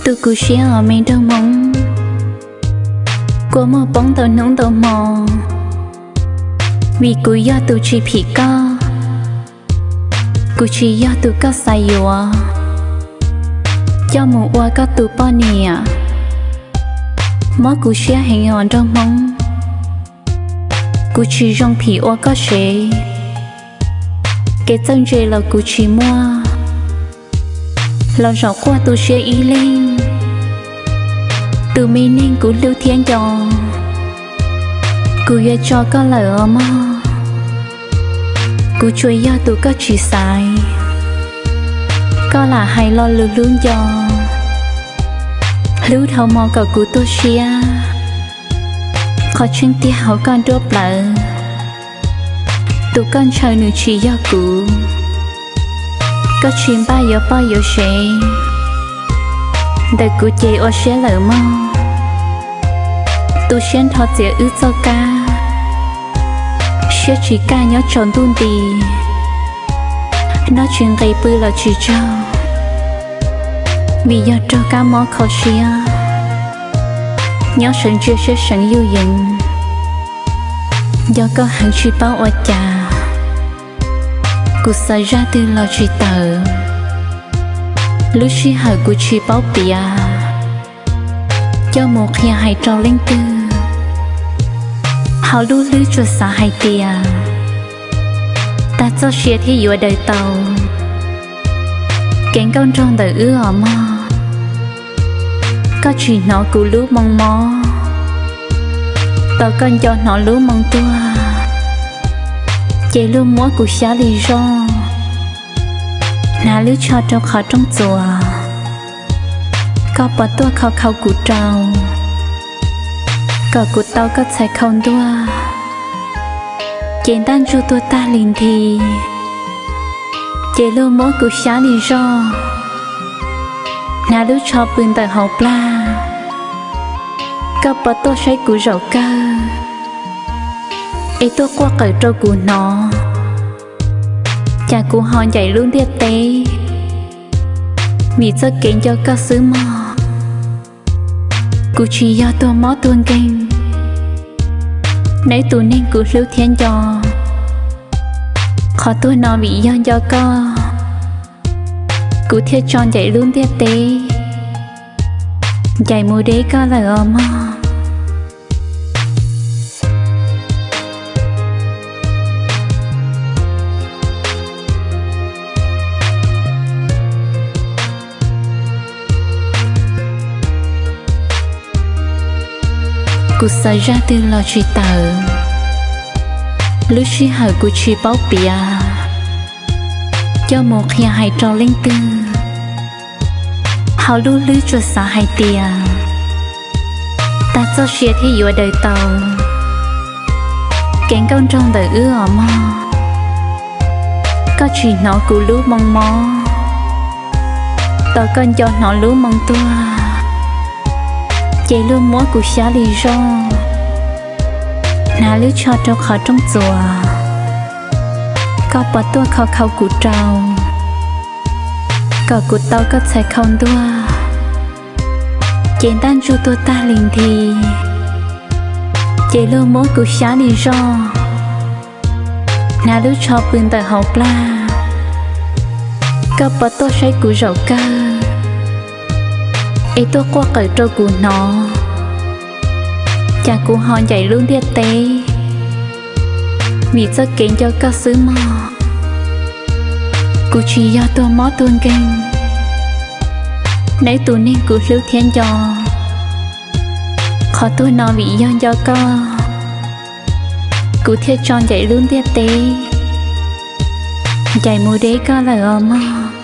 Tu kuv siab os me nraug Hmoob, kua muag poob ntau hnub ntau hmo, vim kuv yog tus tsis phim koj. Kuv tsis yog tus koj xav yuav coj mus ua koj tus poj niam. Mob kuv siab heev os nraug Hmoob, kuv tsis zoo phim ua koj sev. Kev txawj ntse los kuv tsis muaj, los zaum quaj tu siab ib leeg. Tus me neeg kuv hlub thiab nco, kuv yuav tso koj lawm os mog. Kuv tsuas yog tus koj tsis xaiv, koj lam hais lo lus hlub nco, hlub dhau hmo kom kuv tuag siab. Qhov tseeb tiag hauv koj nruab plawv, tus koj ntshaw nws tsis yog kuv. Koj tsis npaj yuav poj yuav sev, ntawm kuv ces ua siab lawm mog. Tu siab nrho txiav wb txoj kab, siab tsis kaj nyob tsaus ntuj nti. Noj tsis nqis pw los tsis tsaug, vim yog raug kab mob kho siab. Nyob sawv ntsia siab seev yuj yees, nco koj heev tsis paub ua cas. Kuv xav zaj twg los tsis tawm, lub sij hawm kuv tsis paub piav, coj mus qhia hais rau leej twg. Hauv lub hlwb tsuas xav hais tias, tag txoj sia thiaj yuav daws tau. Kev nkauj nraug ntawm wb os mog, koj tsis hnov kuv lub moo mob, tos koj nco hnov lub moo tuag, ces luag muab kuv xyab li zoj, hnav lub tsho rau qhov rooj txuas. Koj puas tuaj khau khau kuv rau, kom kuv tau koj txhais khau ntuag, ces ntaj ntsug tuag tag li nthi, ces luag muab kuv xyab li zoj, hnav lub tsho pw ntawm hauv plag. Koj puas tuaj saib kuv zaum kawg, es tuaj quaj qawm rau kuv hnov, cas kuv ho ncaim lub ntiaj teb, vim txoj kev nco koj xwb mog. Kuv tsis yog tuag mob tuag nkeeg, neb tus neeg kuv hlub thiab nco. Qhov tuag no vim yog nco koj, kuv thiaj tso ncaim lub ntiaj teb, ncaim mus deb koj lawm os mog. Kuv xav zaj twg los tsis tawm, lub sij hawm kuv tsis paub piav, coj mus qhia hais rau leej twg. Hauv lub hlwb tsuas xav hais tias, tag txoj sia thiaj yuav daws tau. Kev nkauj nraug ntawm wb os mog, koj tsis hnov kuv lub moo mob, tos koj nco hnov lub moo tuag, ces luag muab kuv xyab li zoj, hnav lub tsho rau qhov rooj txuas. Koj puas tuaj khau khau kuv rau, kom kuv tau koj txhais khau ntuag, ces ntaj ntsug tuag tag li nthi, ces luag muab kuv xyab li zoj, hnav lub tsho pw ntawm hauv plag. Koj puas tuaj saib kuv zaum kawg, es tuaj quaj qawm rau kuv hnov, cas kuv ho ncaim lub ntiaj teb, vim txoj kev nco koj xwb mog. Kuv tsis yog tuag mob tuag nkeeg, neb tus neeg kuv hlub thiab nco. Qhov tuag no vim yog nco koj, kuv thiaj tso ncaim lub ntiaj teb, ncaim mus deb koj lawm os mog.